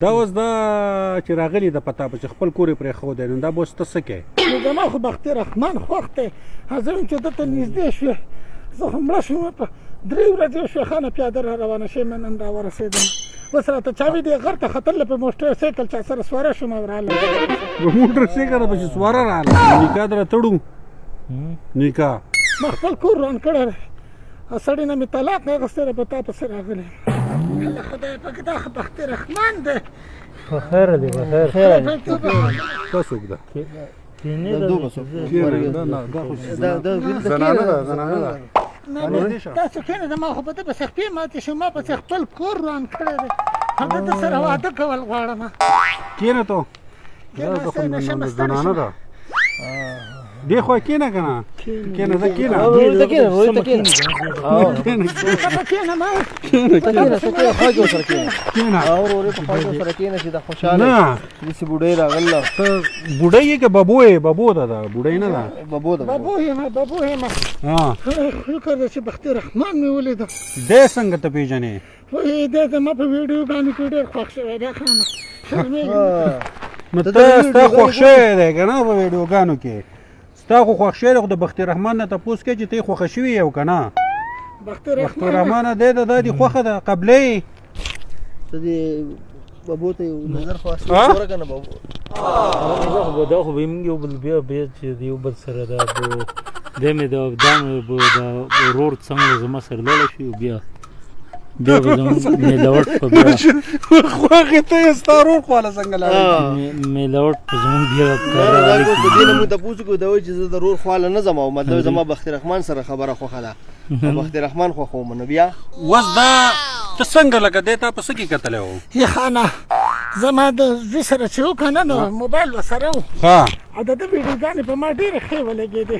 دا اوس دا چې راغلی د پتا په چې خپل کور یې پرېښودی، نو دا به اوس ته څه کوې؟ نو زما خو بختي رحمان خوښ دی، زه هم چې ده ته نږدې شوې، زه خو مړه شوم. په 3 ورځې وشوې خانه پیاده را روانه شوې، نن را ورسېدم. اوس راته چا وي دې غر ته ختل، په موټر سایکل چا سره سواره شوم او رالم. په موټر سایکل پسې سواره راله. نکاح در تړو نکاح. ما خپل کور وران کړی دی، سړي نه مې طلاق اخیستی دی، په تا پسې راغلی یم. الله خدای پاک، دا خو بختي رحمان دی. په خیر دی، په خیر. دا څوک ده؟ زنانه ده، زنانه ده. تاسو کښېنئ، زما خو په ده پسې خپې ماتې شوې، ما پسې خپل کور وران کړی دی، هغه ده سره واده کول غواړم. کښېنه ته. زنانه ده. دې خوا کښېنه که نه؟ کښېنه، زه کښېنه. ته کښېنه، ته کښېنه. ته کښېنه، ما کښېنه، کښېنه، ته کښېنه، خوا کې ورسره کښېنه. کښېنه. او ورورې په خوا کې ورسره کښېنه چې دا خوشحاله نه. داسې بوډۍ راغله. ته بوډۍ یې که ببو یې؟ ببو ده، دا بوډۍ نه ده. ببو ده. ببو یم، ببو یم. شکر دی چې بختي رحمان مې ولیده. دی څنګه ته پېژنې؟ وایي دی زما په ویډیوګانو کې ډېر خوښ شوی دی خانه، شرمېږم. نو ته ستا خوښ شوی دی که نه په ویډیوګانو کې؟ ستا خو خوښ شوی دی، خو د بختي رحمان نه تپوس کوې چې ته یې خوښه شوې یو که نه؟ بختي رحمان دی ده، دا دې خوښه ده، قبلې یې؟ ته دې ببو ته یو نظر خو اصلي وګوره که نه ببو. دا خو به موږ یو بل بیا بیا چې د یو بل سره دا دی مې دا دا مې دا ورور څنګه زما سره لاړه شي، بیا بیا به زموږ میلاوټ په بیا خوښې ته یې ستا ورور خواله څنګه لاړه؟ میلاوټ په زموږ بیا نه، دا اوس د دې نه مونږ تپوس وکړو، دا وایي چې زه د ورور خواله نه ځم، او مطلب زما بختي رحمان سره خبره خوښه ده، بختي رحمان خوښوم. نو بیا اوس دا ته څنګه لکه دی تا په څه کې کتلی و؟ یې خانه، زما د زوی سره چې و که نه، نو موبایل ورسره و، او د ده ویډیوګانې په ما ډېرې ښې ولګېدې.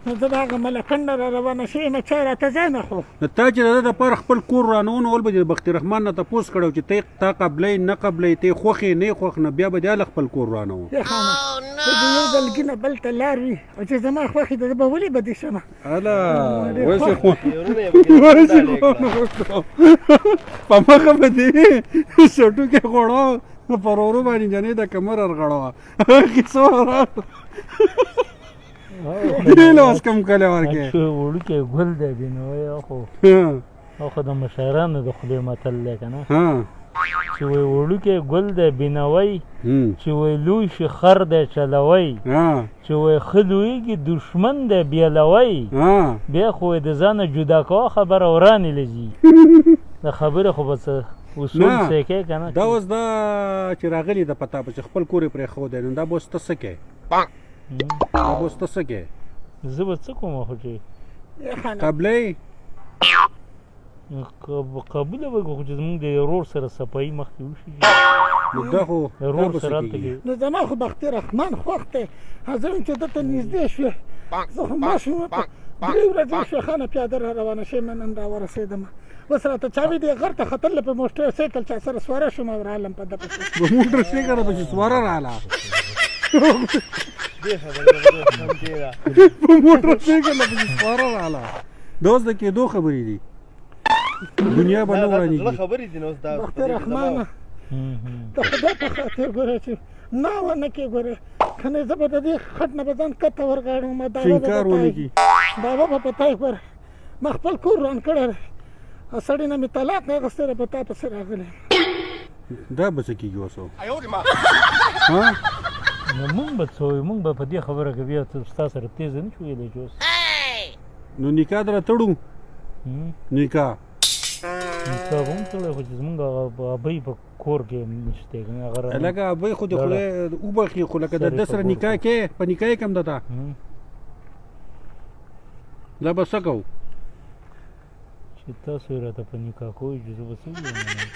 نو زه به هغه ملکنډ نه را روانه شوې یم، چای راته ځای نه خو. نو تا چې د ده دپاره خپل کور ورانوو، نو اول به دې د بختي رحمان نه تپوس کړی چې ته تا قبلوې نه قبلوې، ته یې خوښ یې نه یې خوښ، نو بیا به دې هله خپل کور ورانوو. یې خانه، چې یو ځل ګینه بل ته لار وي، او چې زما خوښې ده، زه به ولې بدې شم؟ هله وسې خو په مخه به دې سټوکې غوړو، پر ورو باندې جنې د کمر ورغړوه، کیسه دې له اوس کوم کلی ورکې. وړوکی ګل دی بېنوی، خو خو د مشرانو د خولې متل دی که نه، چې وایي وړوکی ګل دی بینوی، چې وایي لوی شي خر دی چلوی، چې وایي ښه لویږي دښمن دی بیلوی، بیا خو د ځانه جدا کوه خبره ورانې لځي. د خبرې خو به څه اصول سیکې که نه. دا اوس دا چې راغلی د پتا په چې خپل کور یې پرېښودی، نو دا به اوس ته څه کوې؟ دا به اوس ته څه کوې؟ زه به څه کوم خو چې قبلې قبوله به کړو، خو چې زموږ د ورور سره صفایي مخکې وشي. نو دا خو ورور سره هلته کې. نو زما خو بختي رحمان خوښ دی، زه هم چې ده ته نږدې شوې، زه خو مړه شوم. په 3 ورځې وشوې خانه پیاده را روانه شوې، نن را ورسېدم. اوس راته چا وي دې غر ته ختل، په موټر سایکل چا سره سواره شوم او رالم په ده پسې. په موټر سایکل پسې سواره راله. په موټر سایکل پسې سواره راله. دا اوس د کېدو خبرې دي، دنیا به نه ورانېږي. خبرې دي نو اوس دا بختي رحمانه، د خدای په خاطر ګوره چې نه ونه کې ګوره، که نه زه به د دې خټ نه به ځان کښته ورغاړم. انکار ونه کړي. دعوه به په تا ګوره، ما خپل کور وران کړی دی، سړي نه مې طلاق اخیستی دی، په تا پسې راغلی یم. دا به څه کېږي اوس؟ نو مونږ به څه وایو؟ مونږ به په دې خبره کې بیا ستا سره تېزه نه شو ویلی چې اوس. نو نکاح در تړو؟ نکاح نکاح به هم تړی، خو چې زمونږ هغه ابۍ په کور کې نشته که نه، هغه لکه ابۍ خو دې خدای وبخښي، خو لکه د ده سره نکاح کې په نکاح یې کوم ده تا دا به څه کوو چې تاسو یې راته په نکاح کوئ؟ چې زه به څه ووایم؟